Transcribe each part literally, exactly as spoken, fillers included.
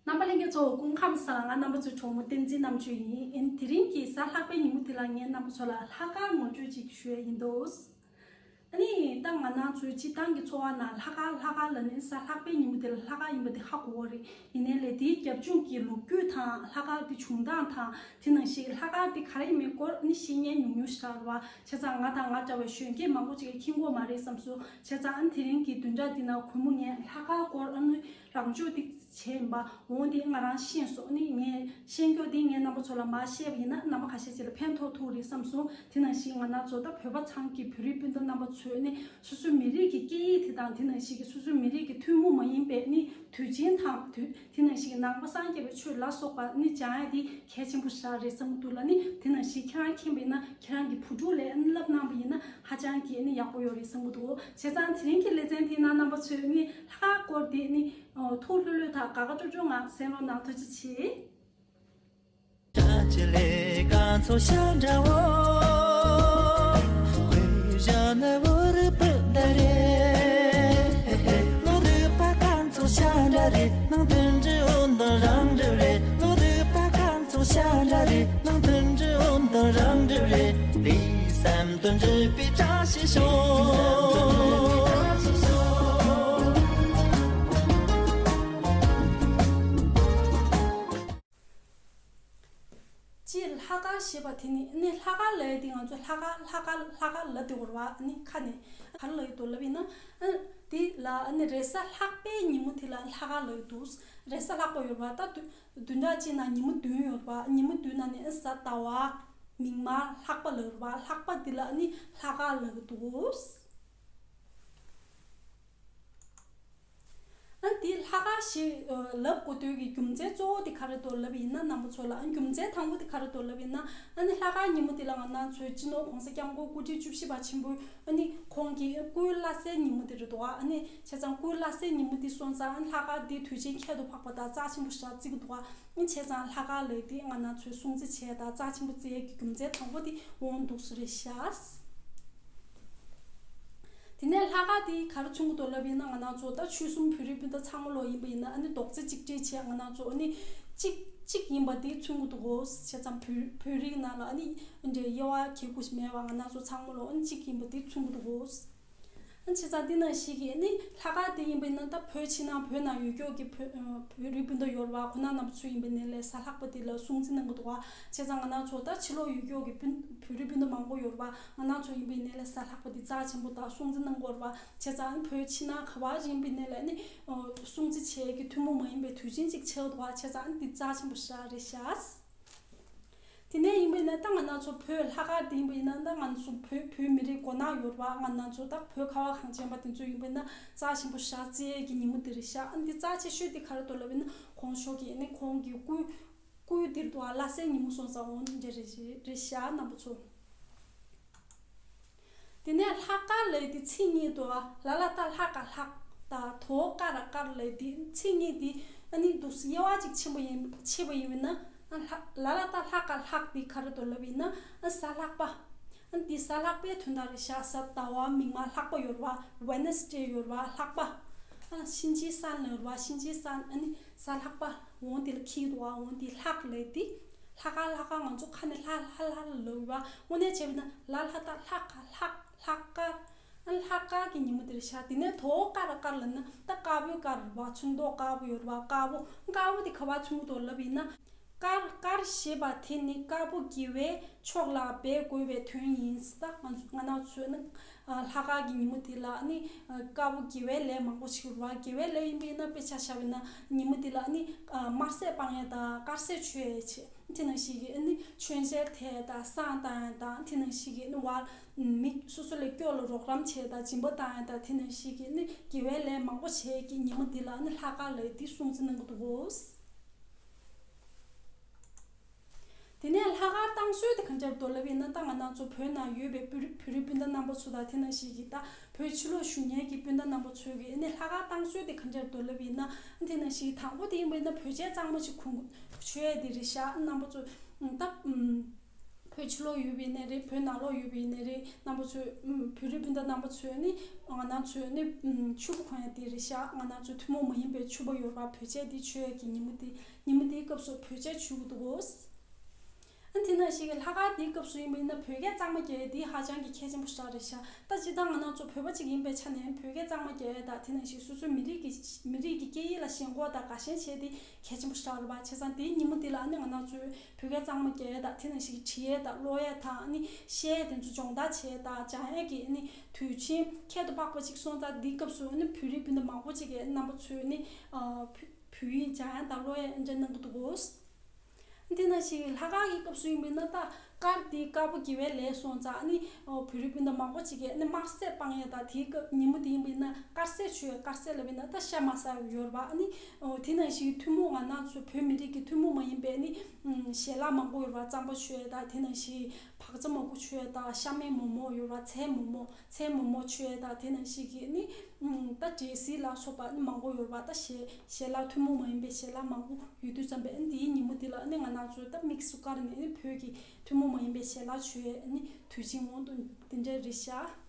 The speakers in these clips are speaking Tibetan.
རྣམ་པ་ལྷན་རྒྱས་ཚོ་སྐུ་ཁམས་བཟང་། ང་རྣམ་པ་ཚོའི་གྲོགས་མོ་བསྟན་འཛིན་རྣམ་དཔྱོད་ཡིན། ཨིན་དེ་རིང་གི་གཟའ་ལྷག་པའི་ཉིན་མོ་དེ་ལ་ངས་རྣམ་པ་ཚོ་ལ་ལྷག་དཀར་ངོ་སྤྲོད་ཅིག་ཞུ་ཡ་ཡིན་འདུག་ཨ་ནི་ད་ང་རང་ཚོའི་སྤྱིར་བཏང་གི་འཚོ་བ་ནང་ལྷག་དཀར་ལྷག་དཀར་ལབ་ནས་གཟའ་ལྷག་པའི་ཉིན་མོ་དེ་ལ་ལྷག་དཀར་ཡིན་པ་དེ་ཧ་གོ་བ་རེད། ཡིན་ནའི་ལས་དེའི་རྒྱབ་ལྗོངས་ཀྱི་ལོ་རྒྱུས་དང་ལྷག་དཀར་དེ་བྱུང་སྟངས་དང་དེ་ནང་བཞིན་ལྷག་དཀར་དེ་ག་རེ་ཡིན་མིན་སྐོར་ཨ་ནི་ཤེས་མཁན་ཉུང་ཉུང་ཞིག་རེད་བ། བྱས་ཙང་ང་དང་ང་འདྲ་བའི་གཞོན་སྐྱེས་མང་པོ་ཅིག་གིས་མཁྱེན་གྱི་ཡོད་མ་རེད་བསམ་སོང་། བྱས་ཙང་ཨ་ནི་དེ་རིང་གི་བདུན་ཕྲག་འདི་ནང་གུས་མོ་ངས་ལྷག་དཀར་སྐོར་ཨ་ནི་རང་ཕྱོགས་ཏིག་བྱས་ཡིན་པ། འོ་འདི་ང་རང་ཤེས་སོང་ནི། ངས་ཤེས་རྒྱུ་འདི་ངས་རྣམ་པ་ཚོ་ལ་མར་བཤད་པ་ཡིན་ན་རྣམ་པ་ཁ་ཤས་ཅིག་ལ་ཕན་ཐོགས་ཐུབ་རེད་བསམ་སོང་། དེ་ནང་བཞིན་ང་རང་ཚོ་ད་བོད་པ་ཚང་གི་བོད་རིགས་སྤུན་ཟླ་རྣམ་པ་ཚོས་ནི་སོ་སོའི་མི་རིགས་ཀྱི་སྐད་ཡིག་དེ་དང་དེ་ནང་བཞིན་གྱི་སོ་སོའི་མི་རིགས་ཀྱི་ཐུན་མོང་མ་ཡིན་པའི་ནི་དུས་ཆེན་དང་དུས་དེ་ནང་བཞིན་གྱི་ནང་པ་སངས་རྒྱས་པའི་ཆོས་ལ་སོགས་པ་ནི་སྦྱང་ཡ་འདི་གལ་ཆེན་པོ་ཞིག་རེད་བསམ་གྱི་འདུག་ལ། ནི་དེ་ནང་བཞིན་ཁྱེད་རང་མཁྱེན་པ་ཡིན་ན་ཁྱེད་རང་གི་བུ་ཕྲུག་ལ་ཨ་ནི་བསླབ་གནང་བ་ཡིན་ན་ཧ་ཅང་གི་ཨ་ནི་ཡག་པོ་ཡོད་རེད་བསམ་གྱི་འདུག་བྱས་ཙང་དེ་རིང་གི་ལེ་ཚན་དེའི་ནང་རྣམ་པ་ཚོས་ནི་ལྷག་དཀར་སྐོར་དེ་ནི། ཨོ། ཐུགས་ལྷོད་ལྷོད་དང་དགའ་དགའ་སྤྲོ་སྤྲོ་ངང་གསན་རོགས་གནང་། ཐུགས་རྗེ་ཆེ། སྤྱིར་ལྷག་དཀར་ཞེས་པ་དེ་ནི་ནི་ལྷག་དཀར་ལབ་ཡས་དེ་ང་ཚོ་ལྷག་དཀར་ལྷག་དཀར་ལྷག་དཀར་ལབ་དེ་བོར་བ་ནི་ཁ་ནས་ག་རེ་ལབ་ཡོད་དོ་ལབ་ཡིན་ན། ཨ་དེ་ལ་ཨ་ནི་རེས་གཟའ་ལྷག་པའི་ཉིན་མོ་དེ་ལ་ལྷག་དཀར་ལབ་ཡོད་འདུག་རེས་གཟའ་ལྷག་པ་ཡོད་རེད་བ། ད་བདུན་བདུན་ཕྲག་གཅིག་ནང་ཉིན་མོ་བདུན་ཡོད་རེད་བ། ཉིན་མོ་བདུན་ནང་ནས་ཨ་གཟའ་ཟླ་བ་མིག་དམར་ལྷག་པ་ལབ་ཡོད་རེད་བ། ལྷག་པ་དེ་ལ་ཨ་ནི་ལྷག་དཀར་ལབ་ཀྱི་འདུག་ཨ་འདི་ལྷག་དཀར་ཞེས་ལབ་དགོས་དོན་གྱི་རྒྱུ་མཚན་གཙོ་བོ་དེ་ག་རེ་འདུག་ལབ་ཡིན་ན། རྣམ་པ་ཚོ་ལ་ཨ་རྒྱུ་མཚན་དང་པོ་དེ་ག་རེ་འདུག་ལབ་ཡིན་ན། ཨ་ནི་ལྷག་དཀར་ཉིན་མོ་དེ་ལ་ང་རང་ཚོའི་སྤྱི་ནོར་༸གོང་ས་༸སྐྱབས་མགོན་སྐུ་ཕྲེང་བཅུ་བཞི་པ་ཆེན་པོས་ཨ་ནི་ཁོང་གི་སྐུའི་བླ་གཟའི་ཉིན་མོ་དེ་རེད་འདུག་ཨ་ནི་བྱས་ཙང་སྐུའི་བླ་གཟའི་ཉིན་མོ་དེ་སོང་ཙང་ཨ་ནི་ལྷག་དཀར་དེ་དུས་ཆེན་ཁྱད་དུ་འཕགས་པ་དང་རྩ་ཆེན་པོ་ཞིག་བརྩི་གི་འདུག་ཨ་ནི་བྱས་ཙང་ལྷག་དཀར་ལབ་དེ་ང་རང་ཚོས་སྲུང་བརྩི་བྱས་དང་རྩ་ཆེན་པོ་བརྩི་ཡས་ཀྱི་རྒྱུ་མཚན་དང་པོ་དེ་འོང་འདུག་ས་རེད་ཤག་དེ་ནས་ལྷག་དཀར་དེ་ག་རེ་མཚོན་གྱི་འདུག་ལབ་ཡིན་ན། ང་རང་ཚོ་ད་ཆོལ་གསུམ་བོད་རིགས་སྤུན་ཟླ་ཚང་མ་ལོ་ཡིན་པ་ཡིན་ན་ཨ་ནི་རྡོག་རྩ་གཅིག་སྒྲིལ་བྱས་ང་རང་ཚོ་ཨ་ནི་གཅིག་གཅིག་ཡིན་པ་དེ་མཚོན་གྱི་འདུག་གོ། བྱས་ཙང་བོད་བོད་རིགས་ནང་ལ་ཨ་ནི་འདྲའི་དབྱེ་བ་གྱེས་དགོས་ཤིག་མེད་པ་ང་རང་ཚོ་ཚང་མ་ལོ་ཨ་ནི་གཅིག་ཡིན་པ་དེ་མཚོན་གྱི་འདུག་གོ། ཨ་ནི་བྱས་ཙང་དེ་ནང་བཞིན་གྱི་ཨ་ནི་ལྷག་དཀར་དེ་ཡིན་པ་ཡིན་ན་ད་བོད་ཕྱི་ནང་བོད་ནང་ཡོད་ཀྱོག་གི་བོད་བོད་རིགས་སྤུན་ཟླ་ཡོད་རེད་བ། ཁོ་ན་རྣམ་པ་ཚོ་ཡིན་པ་ཡིན་ནའི་ལས་གཟའ་ལྷག་པ་དེ་ལ་སྲུང་བརྩི་གནང་གི་འདུག་བ། བྱས་ཙང་ང་རང་ཚོ་ད་ཕྱི་ལོགས་ཡོད་ཀྱོག་གི་སྤུན་བོད་རིགས་སྤུན་ཟླ་མང་པོ་ཡོད་རེད་བ། ང་རང་ཚོ་ཡིན་པ་ཡིན་ནའི་ལས་གཟའ་ལྷག་པ་འདི་རྩ་ཆེན་པོ་དང་སྲུང་བརྩི་གནང་དགོས་རེད་བ། བྱས་ཙང་བོད་ཕྱི་ནང་ག་བ་ཡིན་པ་ཡིན་ནའི་ལས་ནི་སྲུང་བརྩི་བྱེད་ཀྱི་ཐུན་མོང་མ་ཡིན་པའི་དུས་ཆེན་ཅིག་ཆགས་འདུག་བ། བྱས་ཙང་འདི་རྩ་ཆེན་པོ་ཞེ་དྲག་རེད་ཤག་དེ་ནས་ཡིན་པ་ཡིན་ན་ད་ང་རང་ཚོ་བོད་ལྷག་དཀར་དེ་ཡིན་པ་ཡིན་ན་ད་ང་ཚོ་བོད་བོད་མི་རིགས་མགོ་ནག་ཡོད་རེད་བ། ང་རང་ཚོ་ད་བོད་ཁ་བ་གངས་ཅན་པ་དེ་ཚོ་ཡིན་པ་ཡིན་ན་རྩ་ཆེན་པོ་ཞེ་དྲག་བརྩི་ཡས་ཀྱི་ཉིན་མོ་དེ་རེད་ཤག་འདི་རྩ་ཆེ་ཤོས་དེ་ག་རེ་འདུག་ལབ་ཡིན་ན་གོང་ཞོགས་ཀྱི་ནི་ཁོང་གི་སྐུ་སྐུའི་འདིར་དུ་བ་ལྷ་སའི་ཉིན་མོ་སོང་ཙང་འོང་འདྲ་རེ་རེ་ཤག་རྣམ་པ་ཚོ། དེ་ནས་ལྷག་དཀར་ལབ་དེ་མཚན་ཉིད་དུ་བ་ལ་ལ་ཏ་ལྷ་ཀ་ལྷག་དང་དོ་ཀ་ར་དཀར་ལབ་དེ་མཚན་ཉིད་དེ་ཨ་ནི་འདུག་སེ་དབྱེ་བ་ཅིག་ཕྱེ་པ་ཡིན་ཕྱེ་པ་ཡིན་ན་ལྷ་ལ་ལ་ཏ་ལྷ་ཀ་ལྷག་དེ་ག་རེ་འདུག་ལབ་ཡིན་ན་གཟའ་ལྷག་པ། ཨ་འདི་གཟའ་ལྷག་པའི་དོན་དག་རེད་ཤག་གཟའ་ཟླ་བ་མིག་དམར་ལྷག་པ་ཡོད་རེད་བ། Wednesday ཡོད་རེད་བ། ལྷག་པ། ཨ་གཤིན་རྗེའི་གསང་ལབ་ཡོད་རེད་བ། གཤིན་རྗེའི་གསང་ཨ་ནི་གཟའ་ལྷག་པ། འོང་དེ་ལ་ཁྱི་འདུག་བ། འོང་དེ་ལྷག་ལབ་དེ། ལྷག་དཀར་ལྷག་དཀར་ང་ཚོ་ཁ་ནས་ལྷ་ལྷ་ལྷ་ལབ་ཡོད་བ། དངོས་གནས་བྱས་པ་ན་ལ་ལྷ་ཏ་ལྷག་ཀ་ལྷག་ལྷག་དཀར། ཨ་ལྷག་དཀར་གྱི་ཉིན་མོ་དེ་རེད་ཤག་དེ་ནས་དོ་ཀ་ར་དཀར་ལབ་ན་ད་དཀར་པོའི་དཀར་རེད་བ། ཚོན་མདོག་དཀར་པོ་ཡོད་རེད་བ། དཀར་པོ་དཀར་པོ་དེ་ག་བ་མཚོན་གྱི་འདུག་ལབ་ཡིན་ན། དཀར་དཀར་ཞེས་པ་དེ་ནི་དཀར་པོ་དགེ་བའི་ཕྱོགས་ལ་འབད་དགོས་པའི་དོན་ཡིན། ད་ང་ང་རང་ཚོས་ནི་ལྷག་དཀར་གྱི་ཉིན་མོ་དེ་ལ་ནི་དཀར་པོ་དགེ་བའི་ལས་མང་པོ་བྱེད་དགོས་རེད་བ། དགེ་བའི་ལས་ཡིན་པ་ཡིན་ན་དཔེ་ཆ་བཞག་པ་ཡིན་ན་ཉིན་མོ་དེ་ལ་ནི་དམར་ཟས་སྤང་ཡས་དང་དཀར་ཟས་མཆོད་ཡས་བྱེད། དེ་ནང་བཞིན་གྱི་ནི་མཆོད་མཇལ་ཐེབས་དང་བསང་བཏང་ཡས་དང་། དེ་ནང་བཞིན་གྱི་ནི་བར་མི་སོ་སོ་ལ་སྐྱོ་ལ་རོགས་རམ་བྱས་དང་སྦྱིན་པ་བཏང་ཡས་དང་། དེ་ནང་བཞིན་གྱི་ནི་དགེ་བའི་ལས་མང་པོ་བྱས་ཀྱི་ཉིན་མོ་འདི་ལ་ནི་ལྷག་དཀར་ལབ་འདི་སྲུང་བརྩི་གནང་གི་འདུག་གོ། དེ་ནས་ལྷག་དཀར་བཏང་སྲོལ་དེ་གང་ཅིར་འདུག་ལབ་ཡིན་ན། ད་ང་རང་ཚོ་བོད་ནང་ཡོད་པའི་བོད་རིགས་བོད་རིགས་སྤུན་ཟླ་རྣམ་པ་ཚོ་དང་། དེ་ནང་བཞིན་གྱི་ད་བོད་ཕྱི་ལོགས་བཞུགས་མཁན་གྱི་སྤུན་ཟླ་རྣམ་པ་ཚོས་ཀྱི་ནི་ལྷག་དཀར་བཏང་སྲོལ་དེ་གང་ཅིར་འདུག་ལབ་ཡིན་ན། དེ་ནང་བཞིན་གྱི་དང་པོ་དེ་ཡིན་པ་ཡིན་ན་བོད་ཆས་གཙང་མ་ཞིག་གོན་དགོས་ཆོས་དེ་རེད་ཤག་རྣམ་པ་ཚོ་ད། བོད་ཕྱི་ལོགས་ཡོད་པའི་ནས་རེད། བོད་ནང་ལོགས་ཡོད་པའི་ནས་རེད། རྣམ་པ་ཚོས་ཨུམ་བོད་རིགས་སྤུན་ཟླ་རྣམ་པ་ཚོས་ནི་ང་རང་ཚོས་ནི་ཨུམ་ཕྱུ་པ་གོན་ཡ་དེ་རེད་ཤག་ང་རང་ཚོ་ཐུན་མོང་མ་ཡིན་པའི་ཕྱུ་པ་ཡོད་རེད་པ། བོད་ཆས་དེ་མཆོད་ཡ་གི་ཉིན་མོ་དེ། ཉིན་མོ་དེའི་སྐབས་སུ་བོད་ཆས་མཆོད་ཀྱི་འདུག་གོ། ཨ་དེ་ནང་བཞིན་གྱི་ལྷག་དཀར་དེའི་སྐབས་སུ་ཡིན་པ་ཡིན་ན་བོད་སྐད་གཙང་མ་རྒྱག་ཡ་དེ་ཧ་ཅང་གི་གལ་ཆེན་པོ་ཞིག་རེད་ཤག་ད་སྤྱིར་བཏང་ང་རང་ཚོ་བོད་པ་ཅིག་ཡིན་པའི་ཆ་ནས་བོད་སྐད་གཙང་མ་རྒྱག་ཡ་དང་། དེ་ནང་བཞིན་སོ་སོའི་མི་རིགས་ཀྱི་མི་རིགས་ཀྱི་སྐད་ཡིག་ལ་ཞེན་ཁོག་དང་དགའ་ཞེན་བྱེད་དེ་གལ་ཆེན་པོ་ཞིག་རེད་པ། བྱས་ཙང་དེའི་ཉིན་མོ་དེ་ལ་ཨ་ནི་ང་རང་ཚོས་བོད་སྐད་གཙང་མ་རྒྱག་ཡ་དང་། དེ་ནང་བཞིན་བྲིས་ཡ་དང་ཀློག་ཡ་དང་། ཨ་ནི་བཤད་ཡ་དེ་ཚོ་སྦྱོང་བརྡར་བྱེད་ཡ་དང་སྦྱང་ཡ་གི་ཨ་ནི་དུས་ཆེན་ཁྱད་དུ་འཕགས་པ་ཅིག་སོང་ཙང་། འདིའི་སྐབས་སུ་ཨ་ནི་བོད་རིགས་སྤུན་ཟླ་མང་པོ་ཅིག་གིས་རྣམ་པ་ཚོས་ཨ་ནི་ཨ་བོད་བོད་ཡིག་སྦྱང་ཡ་དང་ཀློག་ཡ་འདྲ་གནང་གི་འདུག་གོ། དེ་ནང་བཞིན་ལྷག་དཀར་གྱི་སྐབས་སུ་ཡིན་པ་ཡིན་ན་ད་དཀར་དེ་དཀར་པོ་དགེ་བའི་ལས་སོང་ཙང་། ཨ་ནི་ཨོ་བོད་རིགས་སྤུན་ཟླ་མང་པོ་ཅིག་གིས་ཨ་ནི་དམར་ཟས་སྤང་ཡ་དང་། དེའི་སྐབས་ཉིན་མོ་དེ་ཡིན་པ་ཡིན་ན་དཀར་ཟས་མཆོད་ཡ། དཀར་ཟས་ལབ་པ་ཡིན་ན་ད་ཤ་མ་ཟ་བ་ཡོད་རེད་པ། ཨ་ནི་ཨོ་དེ་ནང་བཞིན་ཐུན་མོང་ང་རང་ཚོ་བོད་མི་རིགས་ཀྱི་ཐུན་མོང་མ་ཡིན་པའི་ཨ་ནི་ཨམ་ཞལ་ལག་མང་པོ་ཡོད་རེད་པ། རྩམ་པ་མཆོད་ཡ་དང་། དེ་ནང་བཞིན་བག་ཚ་མང་པོ་མཆོད་ཡ་དང་། ཤ་མེད་མོག་མོག་ཡོད་རེད་པ། ཚལ་མོག་མོག་ཚལ་མོག་མོག་མཆོད་ཡ་དང་། དེ་ནང་བཞིན་གྱི་ནི་ཨུམ་ད་འབྲས་སིལ་ལ་སོགས་པ་ནི་མང་པོ་ཡོད་རེད་པ། ད་ཞལ་ཞལ་ལག་ཐུན་མོང་མ་ཡིན་པའི་ཞལ་ལག་མང་པོ་ཡོད་དུས་ཙམ་པས། ཨ་ནི་དེའི་ཉིན་མོ་དེ་ལ་ཨ་ནི་ང་རང་ཚོས་ད་དམིགས་སུ་བཀར་ནས་ཨ་ནི་བོད་ཀྱི་ཐུན་མོང་མ་ཡིན་པའི་ཞལ་ལག་མཆོད་ཡ་ཨ་ནི་དུས་ཆེན་དབང་དུ་འདི་འདྲ་རེད་ཤག་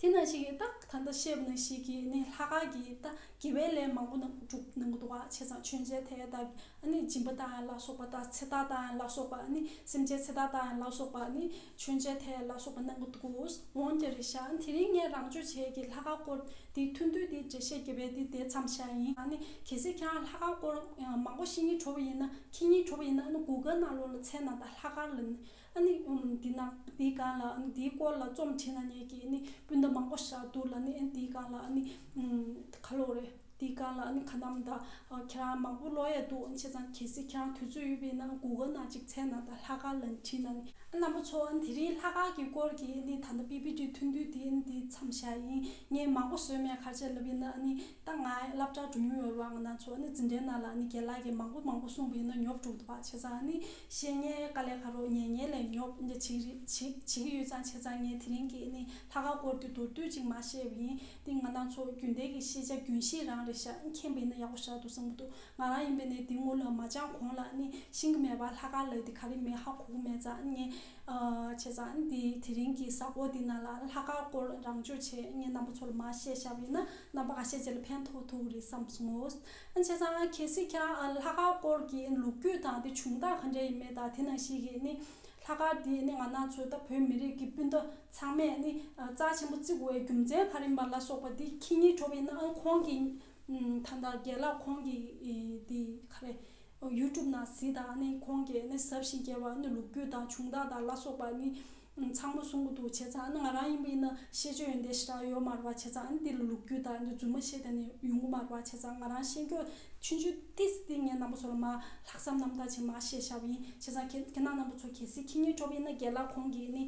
དེ་ནང་བཞིན་གྱི་ད་ད་ལྟ་བཤད་པ་ནང་བཞིན་གྱི་ནི་ལྷག་དཀར་གྱི་ད་དགེ་བའི་ལས་མང་པོ་གནང་སྒྲུབ་གནང་གི་འདུག་ག་བྱས་ཙང་མཆོད་མཇལ་ཐེབས་ཡ་དང་། ཨ་ནི་སྦྱིན་པ་བཏང་ཡ་ལ་སོགས་པ་དང་། ཚེ་ཐར་བཏང་ཡ་ལ་སོགས་པ། ཨ་ནི་སེམས་ཅན་ཚེ་ཐར་བཏང་ཡ་ལ་སོགས་པ། ཨ་ནི་མཆོད་མཇལ་ཐེབས་ཡ་ལ་སོགས་པ་གནང་གི་འདུག་གོ། འོན་ཀྱང་རེད་ཤག་དེ་རིང་ངས་རང་སྦྱོང་བྱེད་ཀྱི་ལྷག་དཀར་སྐོར་དེ་ཐུང་ཐུང་དེ་འགྲེལ་བཤད་རྒྱབ་པ་དེ་དེ་མཚམས་བཞག་ཡིན། ཨ་ནི་གལ་སྲིད་ཁྱེད་རང་ལྷག་དཀར་སྐོར་མང་པོ་ཤེས་སྙིང་བྲོ་བ་ཡིན་ན། མཁྱེན་སྙིང་བྲོ་བ་ཡིན་ན། ཨ་ནི་གུ་གལ་ནང་ལོགས་ལ་མཚན་ནང་དང་ལྷག་དཀར་ལ་ནི། ཨ་ནི་ཨུམ་འདི་ནང་འདིའི་སྒང་ལ། ཨ་ནི་འདིའི་སྐོར་ལ་རྩོམ་བྲིས་གནང་མཁན་གྱི་ཨ་ནི་སྤུན་ཟླ་མང་པོ་ཞིག་འདུག་ལ་ནི། ཨ་ནི་འདིའི་སྒང་ལ་ཨ་ནི་ཨུམ་ག་ལབ་དགོས་རེད། འདིའི་སྒང་ལ་ཨ་ནི་ག་ནམ་ད་ཨ་ཁྱེད་རང་མང་པོ་ཀློག་ཡས་འདུག་བྱས་ཙང་གལ་སྲིད་ཁྱེད་རང་དུས་ཚོད་ཡོད་པ་ཡིན་ན། གུ་གལ་ནང་ཅིག་མཚན་ནང་དང་ལྷག་དཀར་ལབ་བྲིས་གནང་ནི། ཨ་རྣམ་པ་ཚོ། ཨ་ནི་དེ་རིང་ལྷག་དཀར་གྱི་སྐོར་གྱི་ཨ་ནི་ད་ལྟ་པི་པི་ཊི་ཐུང་ཐུང་དེ་ཨ་ནི་འདི་མཚམས་བཞག་ཡིན། ངས་མང་པོ་བཟོས་མེད། ག་རེ་བྱས་ལབ་ཡིན་ན། ཨ་ནི་ད་ང་སློབ་གྲྭར་འགྲོ་མྱོང་ཡོད་རེད་པ། ང་རང་ཚོ་ཨ་ནི་འཛིན་གྲྭའི་ནང་ལ་ཨ་ནི་རྒན་ལགས་ཀྱིས་མང་པོ་མང་པོ་གསུངས་པ་ཡིན་ན་ཉོབ་འགྲོ་གི་འདུག་པ། བྱས་ཙང་ཨ་ནི་བཤད་མཁན་དཀའ་ལས་ཁག་རོགས། ཉན་མཁན་ལས་ཉོབ་འདི་བྱེད་ཀྱི་རེད། བྱེད་བྱེད་ཀྱི་ཡོད་ཙང་། བྱས་ཙང་ངས་དེ་རིང་གི་ཨ་ནི་ལྷག་དཀར་སྐོར་དེ་མདོར་བསྡུས་ཅིག་མར་བཤད་པ་ཡིན། དེ་ང་རང་ཚོ་རྒྱུན་ལྡན་གྱི་ཤེས་བྱ་རྒྱུན་ཤེས་རང་རེད་ཤག་མཁྱེན་པ་ཡིན་ན་ཡག་པོ་ཞེ་དྲག་འདུག་བསམ་གྱི་འདུག་ང་རང་ཡིན་པ་ཡིན་ན་དེ་སྔོན་ལ་མ་སྦྱངས་གོང་ལ་ཨ་ནི་ཤེས་ཀྱི་མེད་པ། ལྷག་དཀར་ལབ་དེ་ག་རེ་མིན་ཧ་གོ་གི་མེད་ཙང་། ཨ་ནི་ངས་ཨ་བྱས་ཙང་ཨ་ནི་དེ་དེ་རིང་གི་གཟའ་འཁོར་འདི་ནང་ལ་ལྷག་དཀར་སྐོར་རང་སྦྱོང་བྱས། ངས་རྣམ་པ་ཚོ་ལ་མར་བཤད་བཞག་པ་ཡིན་ན། རྣམ་པ་ཁ་ཤས་ཅིག་ལ་ཕན་ཐོགས་ཐུབ་ཀྱི་རེད་བསམ་སོང་ངོ་། ཨ་ནི་བྱས་ཙང་གལ་སྲིད་ཁྱེད་རང་ཨ་ལྷག་དཀར་སྐོར་གྱི་ལོ་རྒྱུས་དང་དེ་བྱུང་སྟངས་ག་འདྲ་ཡིན་མིན་དང་། དེ་ནང་བཞིན་གྱི་ནི་ལྷག་དཀར་དེ་ནི་ང་རང་ཚོའི་ད་བོད་མི་རིགས་ཀྱི་སྤུན་ཟླ་ཚང་མས་ནི་ཨ་རྩ་ཆེན་པོ་བརྩི་དགོས་པའི་རྒྱུ་མཚན་ག་རེ་ཡིན་པ་ལ་སོགས་པ་དེ་མཁྱེན་སྙིང་བྲོ་བ་ཡིན་ན། ཨ་ཁོང་གི་ཨ་ད་ལྟ་རྒན་ལགས་ཁོང་གི་ཨེ་དེ་ག་རེ་ཡུ་ཊུབ་ནང་གཟིགས་དང་། ཨ་ནི་ཁོང་གིས་ནི་གཟབ་ཞིང་རྒྱས་པ་ནི་ལོ་རྒྱུས་དང་བྱུང་སྟངས་དང་ལ་སོགས་པ་ནི་ཨ་ཚང་མ་གསུང་གི་འདུག་བྱས་ཙང་། ཨ་ནི་ང་རང་ཡིན་པ་ཡིན་ན་ཤེས་བྱ་ཡོན་ཏན་ཞེ་དྲག་ཡོད་མ་རེད་པ། བྱས་ཙང་ཨ་ནི་འདི་ལ་ལོ་རྒྱུས་དང་འདི་རྫུན་མ་བཤད་བསྡད་ནས་ཡོང་གི་མ་རེད་པ། བྱས་ཙང་ང་རང་ཤེས་རྒྱུ་ཆུང་ཆུང་ཏིས་ཏིས་ངས་རྣམ་པ་ཚོ་ལ་མར་ལྷག་བསམ་རྣམ་དག་ཅིག་མར་བཤད་བཞག་པ་ཡིན། བྱས་ཙང་ཁྱེད་ཁྱེད་རང་རྣམ་པ་ཚོ་གལ་སྲིད་མཁྱེན་སྙིང་བྲོ་བ་ཡིན་ན། རྒན་ལགས་ཁོང་གི་ནི་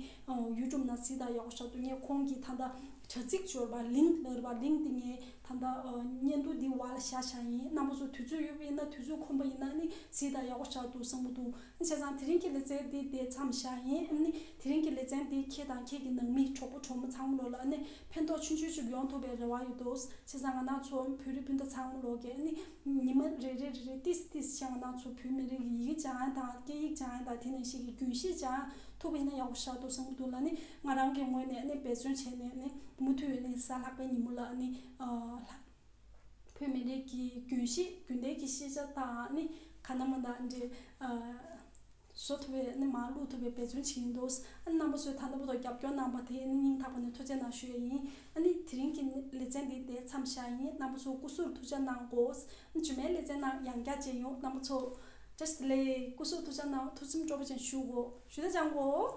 ཡུ་ཊུབ་ནང་གཟིགས་དང་། ཡག་པོ་ཞེ་དྲག་འདུག་ངས་ཁོང་གི་ད་ལྟ་དྲ་ཚིགས་སྦྱོར་བ་ལིང་ལབ་པ་ལིང་དེ་ངས་ད་ལྟ་ཨ་བརྙན་ཐུང་འདི་འོག་ལ་བཞག་བཞག་ཡིན། རྣམ་པ་ཚོ་དུས་ཚོད་ཡོད་པ་ཡིན་ན། དུས་ཚོད་ཁོམ་པ་ཡིན་ན་ནི་གཟིགས་དང་། ཡག་པོ་ཞེ་དྲག་འདུག་བསམ་གྱི་འདུག་བྱས་ཙང་དེ་རིང་གི་ལེ་ཚན་འདི་དེ་མཚམས་བཞག་ཡིན། ཨ་ནི་དེ་རིང་གི་ལེ་ཚན་འདི་ཁྱེད་དང་ཁྱེད་ཀྱི་ནང་མི་གྲོགས་པོ་གྲོགས་མོ་ཚང་མ་ལོ་ལ་ཨ་ནི་ཕན་ཐོགས་ཆུང་ཆུང་ཅིག་ཡོང་ཐུབ་པའི་རེ་བ་ཡོད་འདུག་བྱས་ཙང་ང་རང་ཚོ་བོད་རིགས་སྤུན་ཟླ་ཚང་མ་ལོ་གིས་ཨ་ནི་ཉི་མ་རེ་རེ་རེ་རེ་ཏིས་ཏིས་བྱས་ང་རང་ཚོ་བོད་མི་རིགས་ཀྱི་ཡི་གེ་སྦྱང་ཡ་དང་། སྐད་ཡིག་སྦྱང་ཡ་དང་། དེ་ནང་བཞིན་གྱི་རྒྱུན་ཤེས་སྦྱང་ཐུབ་པ་ཡིན་ན་ཡག་པོ་ཞེ་དྲག་འདུག་བསམ་གྱི་འདུག་ལ་ནི། ང་རང་གི་ངོས་ནས་ནི་འབད་བརྩོན་བྱས་ནས་ནི་མུ་མཐུད་ནས་གཟའ་ལྷག་པའི་ཉིན་མོ་ལ་ནི་ཨ་ལྷག་བོད་མི་རིགས་ཀྱི་རྒྱུན་ཤེས་རྒྱུན་ལྡན་གྱི་ཤེས་བྱ་དང་ནི་ག་ན་མ་ད་འདྲེ་ཨ་བཟོ་ཐུབ་པའི་ནི་མར་བླུག་ཐུབ་པའི་འབད་བརྩོན་བྱེད་ཀྱི་འདུག་ཨ་རྣམ་པ་ཚོས་ད་ལྟ་བར་དུ་རྒྱབ་སྐྱོར་གནང་པ་དེ་ནི་སྙིང་ཐག་པ་ནས་ཐུགས་རྗེ་གནང་ཞུ་ཡ་ཡིན། ཨ་ནི་དེ་རིང་གི་ལེ་ཚན་འདི་དེ་མཚམས་བཞག་ཡིན། རྣམ་པ་ཚོ་སྐུ་གཟུགས་ཐུགས་ཅག་གནང་དགོས། ཨ་ནི་རྗེས་མའི་ལེ་ཚན་ནང་ཡང་བསྐྱར་མཇལ་ཡོང་། རྣམ་པ་ཚོ་བཀྲ་ཤིས་བདེ་ལེགས། སྐུ་གཟུགས་ཐུགས་ཅག་གནང་། ཐུགས་སེམས་སྤྲོ་པོ་ཅན་ཞུ་དགོས། ཞུ་དག་སྦྱང་དགོས།